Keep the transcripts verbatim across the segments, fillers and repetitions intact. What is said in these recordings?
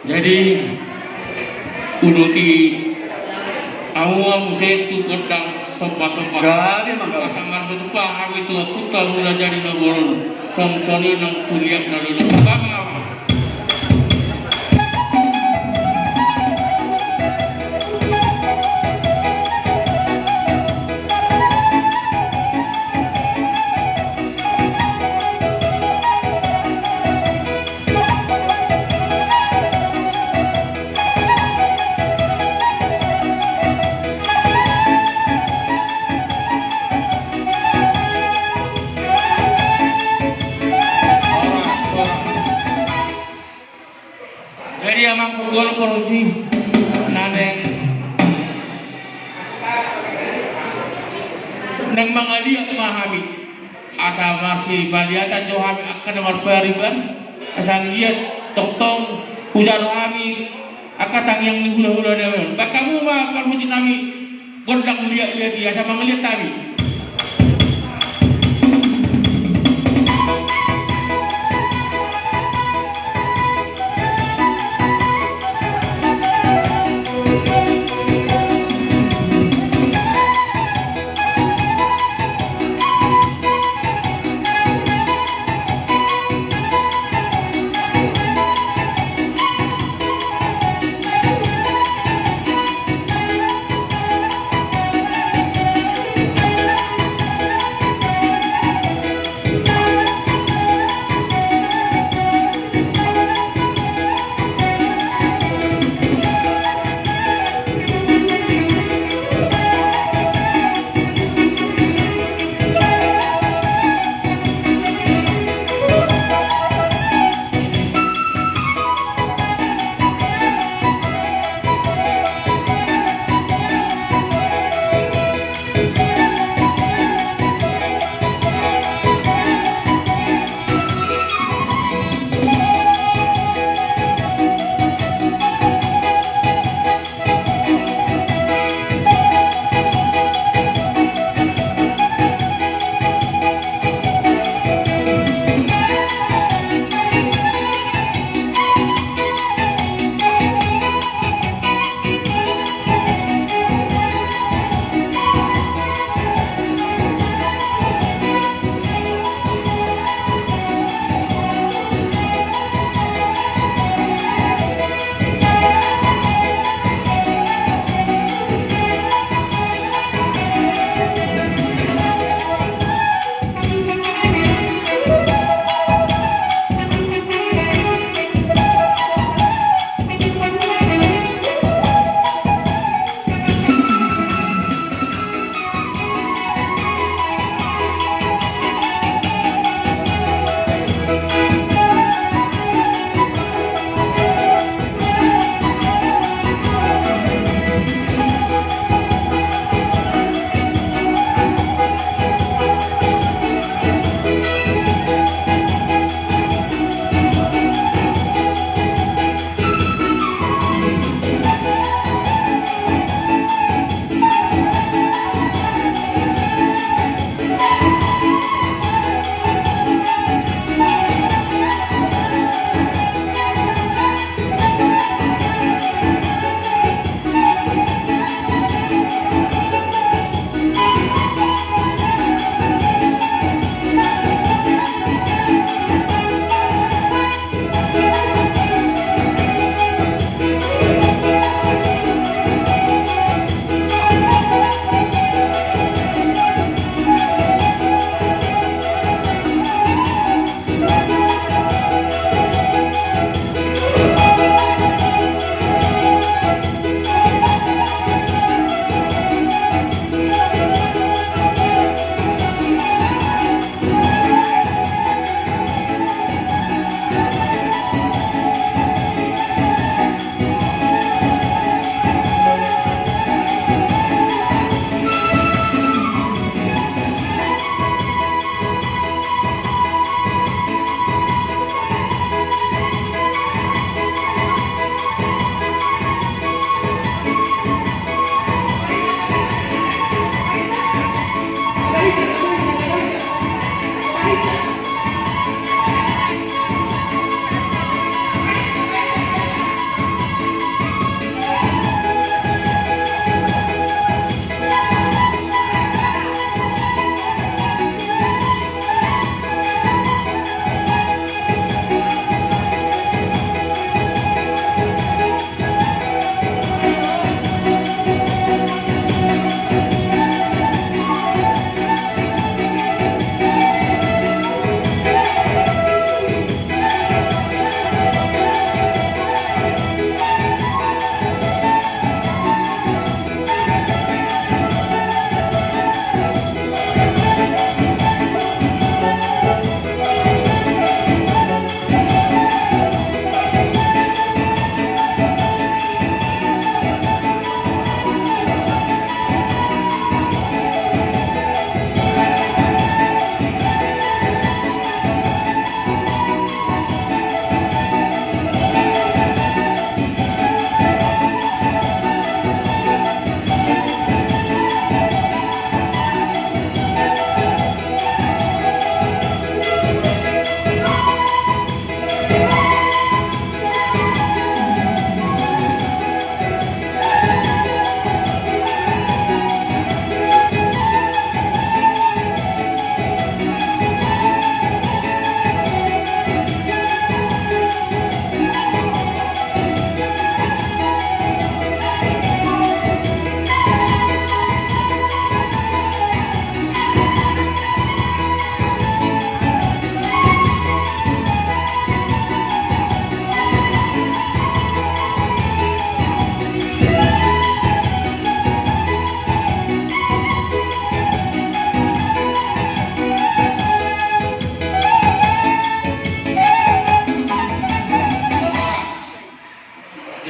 Jadi, uduti hamu ma muse tu gondang somba-somba. Gabe ma, gabe. Asa marsotupa hami tu ompunta Mula Jadi Nabolon, songon i nang tu liat na lolo. Gabe ma. Jadi amang punggawa pargonsi na naeng, naeng mangaliat ma hami. Asa marsipaliatan jo hami angka na marpariban, asa liat tongtong hujalo hami angka tangiang ni hulahula nami on. Bahen hamu ma parmusik nami gondang liatliat i asa mangaliat hami.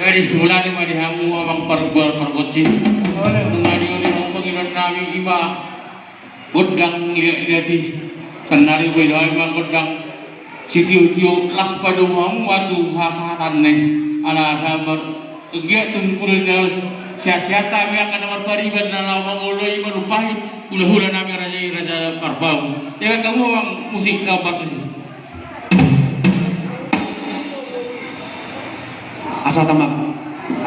Jadi, mulai ma di hamu amang pargual pargonsi. Nunga dioloi hamu pangidoan nami, ima gondang liat-liat i. Sannari boi do hami ma gondang sitio-tio, las padomu hamu ma tu hasahatan i. Ala sabar, giat tu sungkunan na sehat-sehat, tapi angka na marpariban na laho mangoloi manumpahi hula-hula nami raja i, Raja Parbaun. Denggan hamu amang musik na partusi. Asa tama.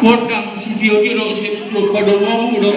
Gondang sitio-tio do, sitio padomu do.